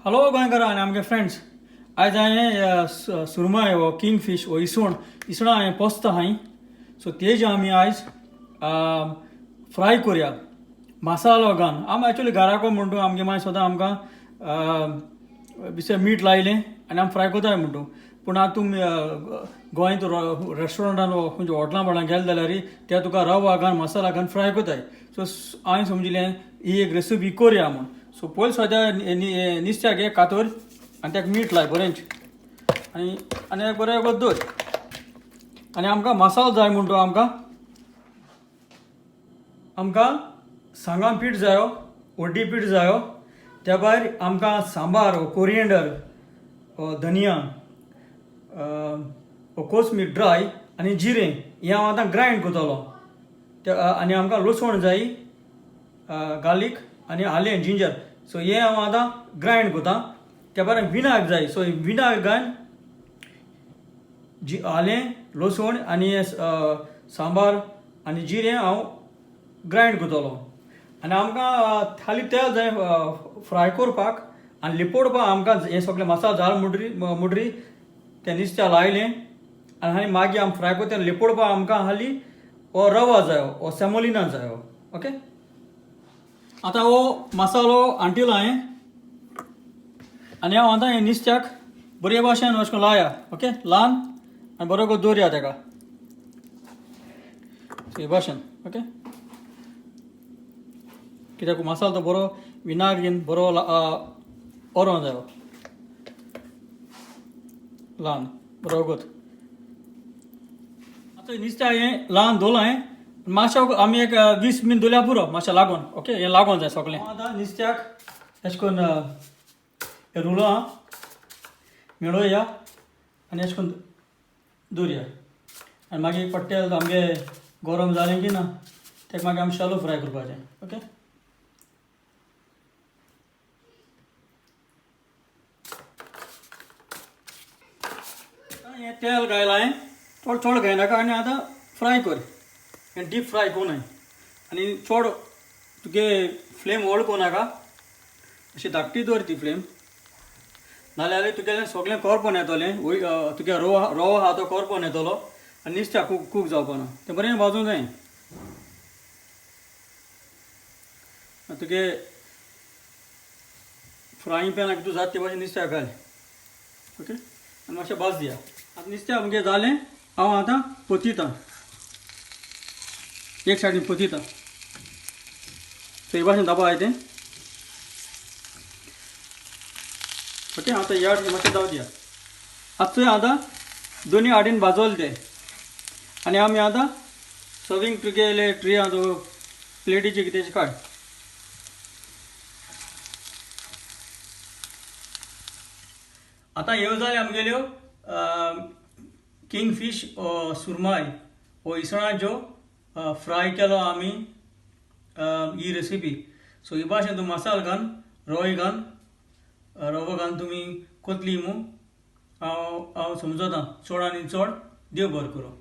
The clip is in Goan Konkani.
हॅलो गोंयकारां आनी आमगे फ्रेंड्स, आयज हांवें सुरमाय हो किंग फिश हो इसवण इसवणां हांवें पोसता हांवें. सो तेजे आमी आयज फ्राय करुया मसालो घालून. आमी एक्चुली घराको म्हणटू आमगे मागीर सदां आमकां बिसे मीठ लायलें आनी आमी फ्राय करताय म्हणटू. पूण आतां तुमी गोंयांत रेस्टॉरंटान खंयच्या हॉटेलां भाटां गेले जाल्यार ते तुका रवा घालून मसाला घालून फ्राय करताय. सो हांवें समजिलें ही एक रेसिपी करुया म्हूण. सो पयलीं सद्या नुस्त्याक घे कातर आनी ताका मीठ लाय बरेंच आनी आनी एक बरें दवर. आनी आमकां मसालो जाय म्हणटा आमकां आमकां सांगां पीठ जायो, हळदी पीठ जायो, त्या भायर आमकां सांबार, कोरियंडर, धनिया, कोथमीर ड्राय आनी जिरें हें हांव आतां ग्रायंड करतलो. आनी आमकां लसवण जाय, गार्लीक आनी आलें, जिंजर. सो हें हांव आतां ग्रायंड करता. त्या भायर विनाग जाय. सो विनाग घालून आलें, लसवण आनी सांबार आनी जिरें हांव ग्रायंड करतलो. आनी आमकां खाली तेल जाय फ्राय करपाक आनी लिपोडपाक. आमकां हें सगळें मसालो जाल मुडरी तें नुस्त्या लायलें आनी मागीर आमी फ्राय करता लिपोडपाक आमकां हाली हो रवा जायो, हो सेमोलिना जायो. ओके, आतां हो मसालो आंटिलो हांवें आनी हांव आतां हें नुस्त्याक बरे भाशेन अशें करून लाया. ओके, ल्हान आनी बरो करून दवरया ताका हे भाशेन. ओके, कित्याक मसालो तो बरो विनागरीन बरो ओरों जायो, ल्हान बरो गोत. आतां नुस्त्याक हें ल्हान दवरलां हांवें. मातशें आमी एक 20 मिनट दवरल्यार पुरो, मातशें लागून. ओके, हें लागून जाय सगळें. आतां नुस्त्याक अशें करून हें रुलो आहा मेळोया आनी अशें करून दवरया. आनी मागीर एक पट्टे आमगे गरम जालें की ना तेका मागीर आमी शालो फ्राय करपाचें. ओके, हें तेल घायलां हांवें, चड चड घायनाका आनी आतां फ्राय कर. हें डीप फ्राय करूं न्हय आनी चड तुगे फ्लेम व्हड करूं नाका, अशी धाकटी दवर ती फ्लेम, नाल्यार तुगेलें सगळें करपोन येतलें. तुगे रवो आहा तो करपोन येतलो आनी नुस्त्याक कूक जावपाना. तें बरें भाजूंक जाय. तुगे फ्रायंग पॅनाक तूं जाता ते भाशेन नुस्त्याक घाल. ओके, आनी मातशें भाज दिया. आतां नुस्तें आमगें जालें, हांव आतां पोतितां, एक सायडीन पोतितां. सो हे भाशेन दाबा तें. ओके, आतां ह्या मातशें जावं दिया. आतां चोय आतां दोनी आडीन भाजोले ते आनी आमी आतां सर्वींग तुगेले ट्रे आतां प्लेटीचे कितें काड. आतां ह्यो जाल्यो आमगेल्यो किंग फिश सुरमाय हो इसवणाच्यो फ्राय केलो आमी ही रेसिपी. सो ही भाशेन तूं मसाल घालून, रवो घालून, रवो घालून तुमी कोतली मू हांव हांव समजता. चड आनी चड देव बरें करूं.